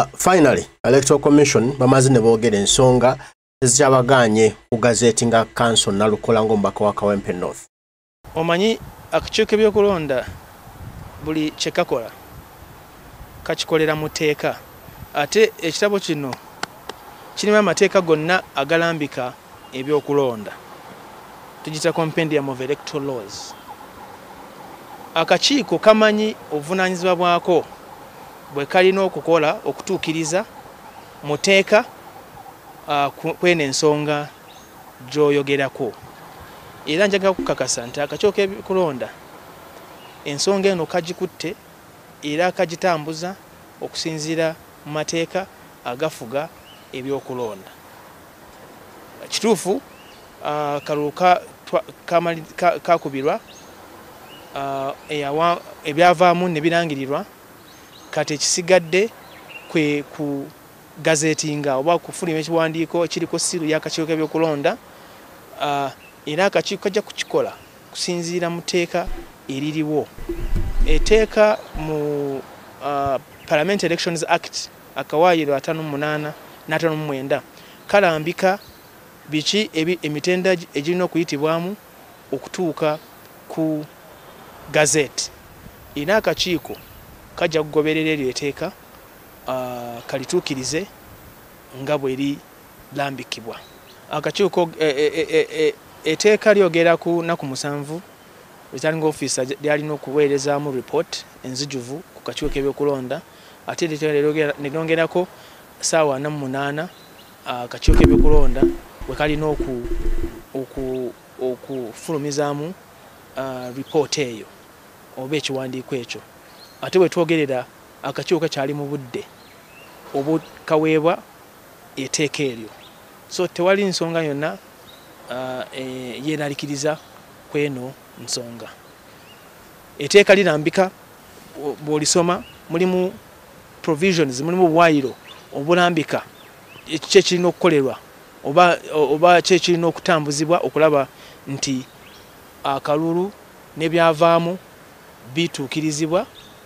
Finally, Electoral Commission bamaze ne boogera ensonga ezikyabagaanye ku gazetinga Counsel Nalukoola ng'omubaka wa Kawempe North. Omanyi akakiiko k'ebyokulonda buli kye kakola kakikolera mu tteeka, ate ekitabo kino kirimu amateeka gonna agalambika ebyokulonda, tugiyita Compendium of Electoral Laws. Akakiiko kamanyi obuvunaanyizibwa bwako bwe kalina okukola okutuukiriza mu tteeka kweno ensonga gy'oyogerako. Era njagala kukakasa nti akakiiko k'ebyokulonda ensonga eno kagikutte era kagitambuza okusinziira mu mateeka agafuga ebyokulonda. Kituufu akalulu kakubirwa, ebyavaamu ne birangirirwa, kati ekisigadde kwe ku gazetinga oba kufulumya ekiwandiiko ekiriko ssiru y'akakiiko k'ebyokulonda, era akakiiko kajja kukikola kusinziira mu tteeka eririwo. Etteeka mu Parliament Elections Act akawaayiro 58 n'59 kalambika biki emitendera egirina okuyitibwamu okutuuka ku gazette. Era akakiiko kajja kugoberera eryo etteeka, kalituukirize nga bwe lirambikibwa. Akakiiko etteeka lyogera ku nnaku 7 returning officer lyalina okuweerezaamu report enzijuvu ku kakiiko k'ebyokulonda, ate ne lyongerako ssaawa 48 akakiiko k'ebyokulonda we kalina okufulumizaamu ripoota eyo oba ekiwandiiko ekyo. Ate bwe twogerera akakiiko kakyali mu budde obukaweebwa etteeka eryo, so tewali nsonga yonna yeeraliikiriza kweno nsonga. Etteeka lirambika, bw'olisoma mulimu provisions, mulimu obuwaayiro obulambika kiki ekirina okukolerwa oba ki ekirina okutambuzibwa okulaba nti akalulu n'ebyavaamu bituukirizibwa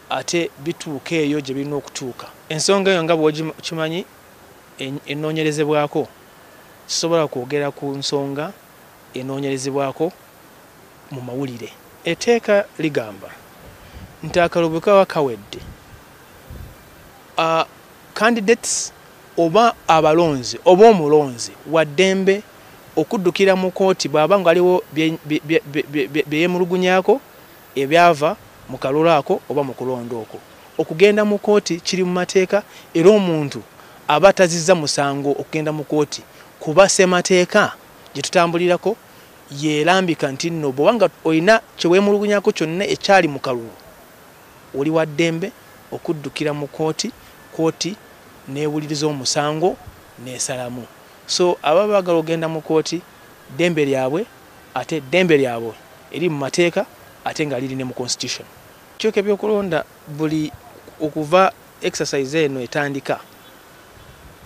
ate bituuka eyo gye birina okutuuka. Ensonga eyo nga bw'okimanyi enoonyerezebwako, sisobola kwogera ku nsonga enoonyerezebwako mu mawulire. Etteeka ligamba nti akalulu bwe kaba kawedde, candidates oba abalonzi oba omulonzi wa ddembe okuddukira mu kooti bw'aba nga waliwo bye yeemulugunyaako ebyava mu kalulu ako oba mu kulonda okwo. Okugenda mu kooti kiri mu mateeka, era omuntu aba tazizza musango okugenda mu kooti kuba ssemateeka gye tutambulirako yeerambika nti nno bw'oba nga olina kye weemulugunyaako kyonna ekyali mu kalulu, oli wa ddembe okuddukira mu kooti, kooti n'ewuliriza omusango n'esalamu. So ababa baagala okugenda mu kooti ddembe lyabwe, ate ddembe lyabwe eri mu mateeka ate nga liri ne mu constitution. Akakiiko k'ebyokulonda buli okuva exercise eno etandika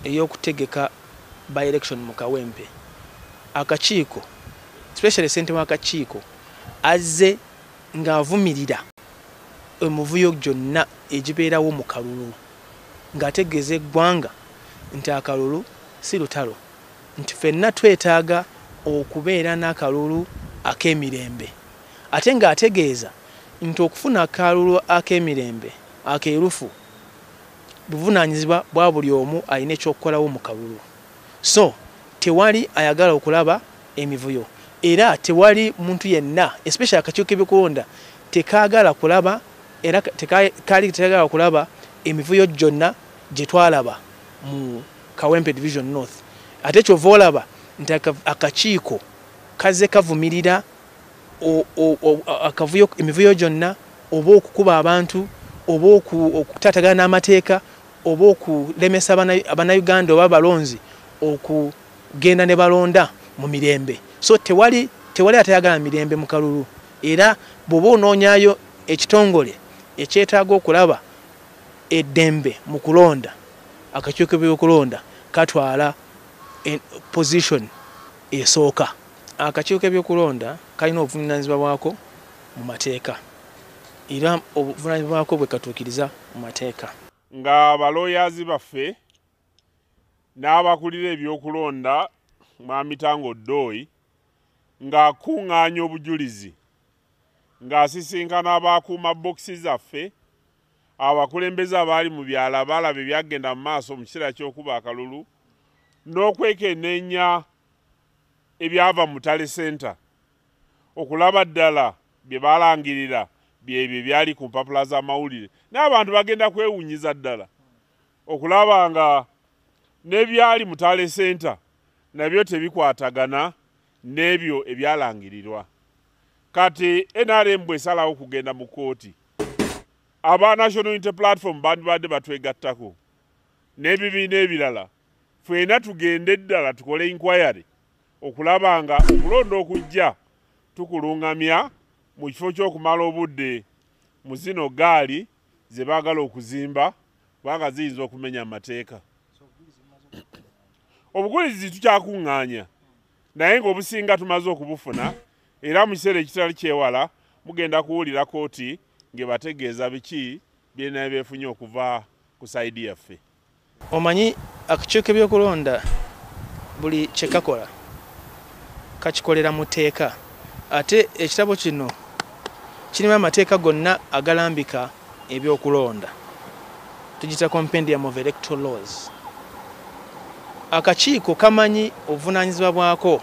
ey'okutegeka by election mu Kawempe, akakiiko especially ssentebe w'akakiiko azze ng'avumirira emivuyo gyonna egibeerawo mu kalulu, ng'ategeeza eggwanga nti akalulu si lutalo, nti ffenna twetaaga okubeera n'akalulu ak'emirembe, ate ng'ategeeza nti okufuna akalulu ak'emirembe akeerufu buvunaanyizibwa bwa buli omu alina ekyokukolawo mu kalulu. So tewali ayagala okulaba emivuyo, era tewali muntu yenna especially akakiiko k'ebyokulonda tekaagala kulaba, era kaali tekagala kulaba emivuyo gyonna gye twalaba mu Kawempe Division North. Ate kyova olaba nti akakiiko kazze kavumirira emivuyo gyonna, oba okukuba abantu, oba okutaatagana n'amateeka, oba okulemesa Abannayuganda oba abalonzi okugenda ne balonda mu mirembe. So tewali atayagala mirembe mu kalulu, era bw'oba onoonyaayo ekitongole ekyetaaga okulaba eddembe mu kulonda, akakiiko k'ebyokulonda katwala position esooka. Akakiiko k'ebyokulonda kalina obuvunaanyizibwa bwako mu mateeka, era obuvunaanyizibwa bwako bwe katuukiriza mu mateeka. Nga baloyazi baffe n'abakulira ebyokulonda Mwami Tango Doi ng'akuŋŋaanya obujulizi, ng'asisinkana abakuuma bokisi zaffe, abakulembeze abaali mu byalo abalaba ebyagenda mu maaso mu kiseera ky'okuba akalulu, n'okwekenneenya ebyava mu tally center okulaba ddala bye balangirira byebyo byali ku mpapula z'amawulire. N'abantu bagenda kwewunyiza ddala okulaba nga n'ebyali mu tally center nabyo tebikwatagana n'ebyo ebyalangirirwa. Kati NRM bwesalawo okugenda mu kkooti, aba National Unity Platform bandibadde batwegattako n'ebibiina ebirala, ffenna tugende ddala tukole inquiry okulaba nga okulonda okujja tukulungamya mu kifo ky'okumala obudde mu zino gaali ze baagala okuzimba, kubanga ziyinza okumenya amateeka. Obujulizi tukyakuŋŋaanya, naye ng'obusinga tumaze okubufuna, era mu kiseera ekitali kyewala mugenda kuwulira kooti ng'ebategeeza biki byena byefunye okuva ku side yaffe. Omanyi akakiiko k'ebyokulonda buli kye kakola kakikolera mu tteeka, ate ekitabo kino kirimu amateeka gonna agalambika ebyokulonda, tugiyita Compendium of Electoral Laws. Akakiiko kamanyi obuvunaanyizibwa bwako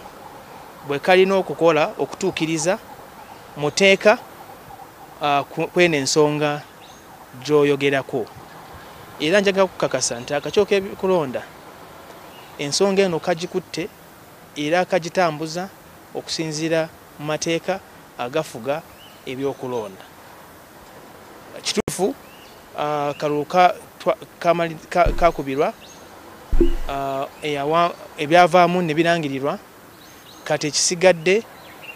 bwe kalina okukola okutuukiriza mu tteeka kweno ensonga gy'oyogerako. Era njagala kukakasa nti akakiiko k'ebyokulonda ensonga eno kagikutte era kagitambuza okusinziira mu mateeka agafuga ebyokulonda. Kituufu akalulu kakubirwa, ebyavaamu ne birangirirwa, kati ekisigadde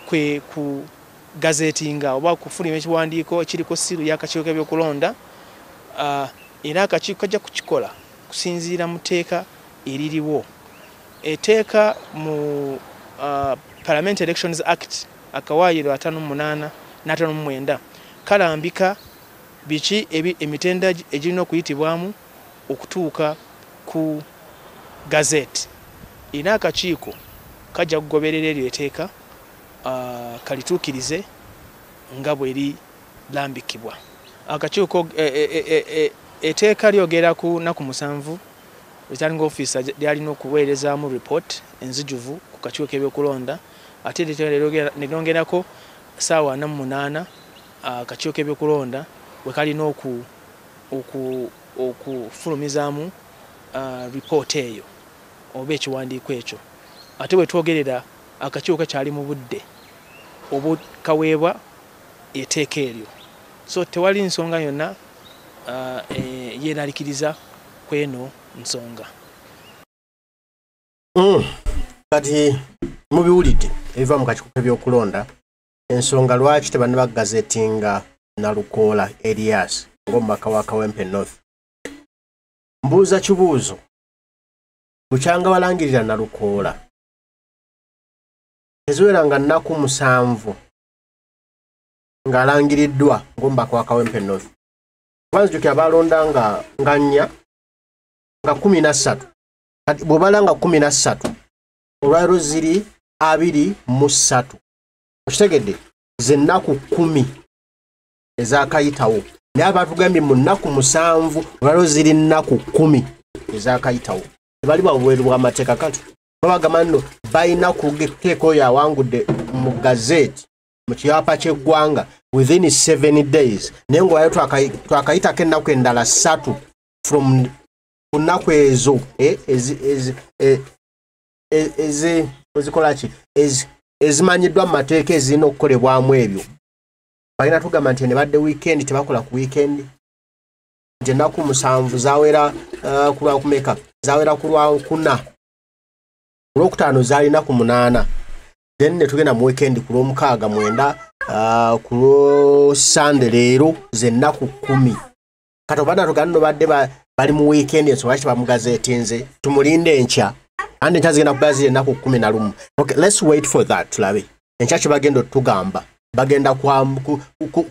kwe ku gazetinga oba kufulumya ekiwandiiko ekiriko seal y'akakiiko k'ebyokulonda, era akakiiko kajja kukikola kusinziira mu tteeka eririwo. Etteeka mu Parliament Elections Act akawaayiro 58 n'59 kalambika biki emitendera egirina okuyitibwamu okutuuka ku gazette, era akakiiko kajja kugoberera eryo etteeka kalituukirize nga bwe lirambikibwa. Akakiiko etteeka lyogera ku nnaku 7 returning officer lyalina okuweerezaamu report enzijuvu ku kakiiko k'ebyokulonda, ate ne lyongerako ssaawa 48 akakiiko k'ebyokulonda we kalina okufulumizaamu ripoota eyo oba ekiwandiiko ekyo. Ate bwe twogerera akakiiko kakyali mu budde obukaweebwa etteeka eryo, so tewali nsonga yonna yeeraliikiriza kweno nsonga. Kati mubiwulidde ebiva mu kakiiko k'ebyokulonda, ensonga lwaki tebannaba gazetinga Nalukoola Erias ng'omubaka wa Kawempe North. Mbuuza kibuuzo, bukyanga balangirira Nalukoola teziweranga nnaku 7 ng'alangiriddwa ng'omubaka wa Kawempe North. Kuba nzijukira balonda nga 4 nga 13. Kati bw'obala nga 13 olwaleero ziri 23, okitegedde ze nnaku 10 ezakayitawo, naye batugambye mu nnaku 7 olwaleero ziri nnaku 10 ezakayitawo. Tebali bwabweru bw'amateeka. Kati babagamba nno balina kuteeka oyo awangudde mu gazette mu kyapa ky'eggwanga within 7 days, naye ng'olwaleero twakayitako ennaku endala 3 from ku nnaku ezo ezikola ki ezimanyiddwa mu mateeka ezirina okukolebwamu ebyo. Balina tugamba nti ne badde weekend, tebakola ku weekend, nti ennaku 7 zawera ku lwakumeka, zawera ku lwakuna, ku lwokutaano zaalina ku 8, then ne tugenda mu weekend ku lwomukaaga 9, ku lwosande leero ze nnaku 10. Kati oba natugamba nno badde bali mu weekend, ensonga lwaki tebamugazeetinze? Tumulinde enkya, andi enkya zigenda kuba ziri ennaku 11. Okay, let's wait for that, tulabe enkya kye bagenda otugamba. Bagenda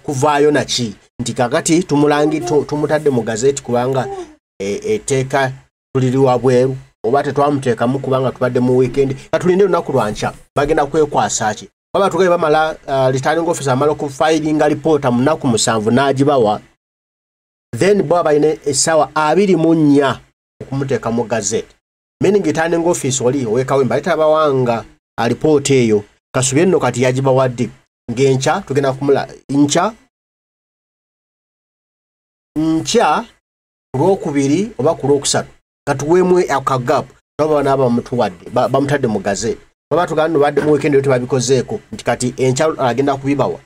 kuvaayo naki nti kakati tumutadde mu gazeti kubanga Etteeka tuliri wabweru oba tetwamuteekamu kubanga tubadde mu weekend. Katulinde olunaku lwankya bagenda kwekwasa ki. Baba tugaye bamala returning officer amala okufilinga lipoota mu nnaku 7 n'agibawa, then bo balina essaawa 24 okumuteeka mu gazette, meaning returning office oli ow'e Kawempe alitabawanga alipoota eyo. Kasubye nno kati yagibawadde ng'enkya tugenda kumula nkya nkya ku Lwokubiri oba ku Lwokusatu, katuweemu akagapu nabo banaaba bamutuwadde bamutadde mu gazette. Baba tugamba nno badde mu weekend eyo tebabikozeeko nti kati enkya agenda kubibawa,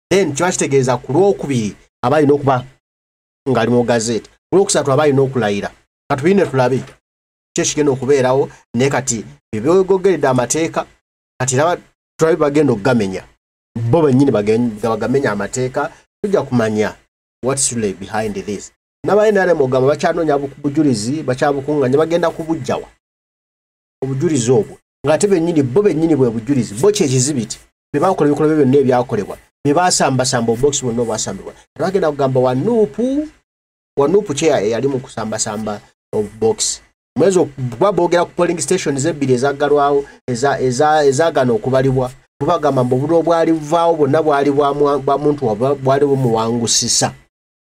then kiba kitegeeza ku Lwokubiri aba alina okuba ng'ali mu gazette, ku Lwokusatu aba alina okulayira. Katubine tulabe ki ekigenda okubeerawo. Naye kati byebegogeredde amateeka, kati raba tulabe bagenda okugamenya bo bennyini, bagamenya amateeka, tujja kumanya what's really behind this. N'aba NRM ogamba bakyanoonya bujulizi, bakyabukunganya, bagenda kubujjawa obujulizi obwo ng'ate bennyini bo bennyini bwe bujulizi bo kyekizibiti bye bakola ebikolwa byonna ebyakolebwa bye basambasamba obubokisi bwonna obwasambibwa. Tebagenda kugamba wa NUP kye eyali mu kusambasamba obubokisi mwezi kuba boogera ku polling stations ebbiri ezaggalwawo ezaagaana okubalibwa. Bubagamba mbu obululu obwali buvaawo bwonna bwali bwa muntu bwali bumuwangusisa,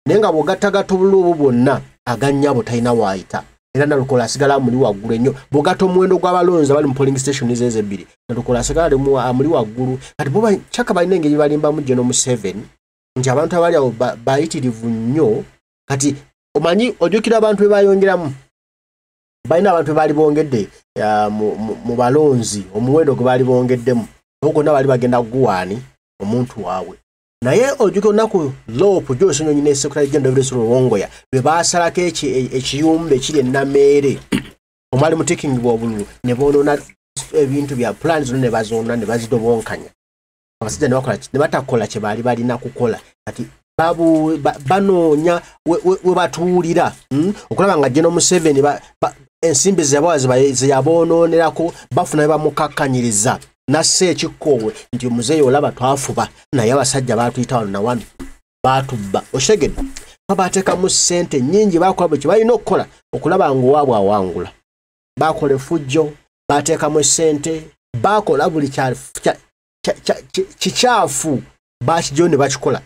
naye nga bw'ogattagatta obululu obwo bwonna agannyabo talina waayita, era Nalukola asigala amuli waggulu ennyo. Bw'ogatta omuwendo gw'abalonzi abali mu polling stations ezo ebbiri, Nalukola asigala amuli waggulu. Kati bo kyaka balina engeri balimbamu General Museveni nti abantu abali awo bayitirivu nnyo. Kati omanyi ojjukira abantu be bayongeramu, balina abantu be baali bongedde mu balonzi, omuwendo gwe baali bongeddemu ogwo gwonna baali bagenda kuguwaani omuntu waabwe. Naye ojjukira olunaku LOP Joyce Ssenyonyi ne Secretary General David Rubongoya lwe baasalako ekiyumba ekiri e Nameere omwali mutikingibwa obululu ne boonoona ebintu bya pulaani zonna ne bazoona ne bazidobonkanya. Abasajja ne bakola ne batakola kye baali balina kukola. Kati banoonya we batuulira okulaba nga General Museveni ensimbi ze yaboononerako bafuna be bamukakkanyiriza nassa ekikkoowe nti muzeeyi olaba twafuba naye abasajja baatuyita wano na wano baatubba. Okitegedde? Babateekamu ssente nnyingi, baakola bwe kye balina okukola okulaba ng'owaabwe awangula. Baakola effujjo, baateekamu essente, baakola buli kikyafu baakigyayo ne bakikola.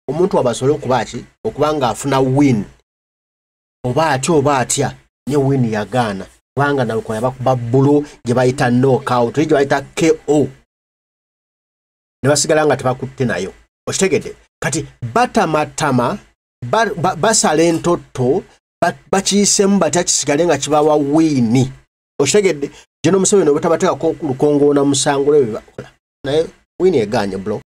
Omuntu waabwe asobole okuba ki? Okuba ng'afuna win oba atya oba atya, ne win yagaana kubanga Nalukola yabakuba bbulo gye bayita knockout, gye bayita KO, ne basigala nga tebakutte nayo. Okitegedde? Kati batamatama, basala entotto, bakiyiseemu batya kisigale nga kibawa wiini. Okitegedde? General Museveni obutabateekako lukongoona musango lwe bye bakola, naye wiini egaanye bro.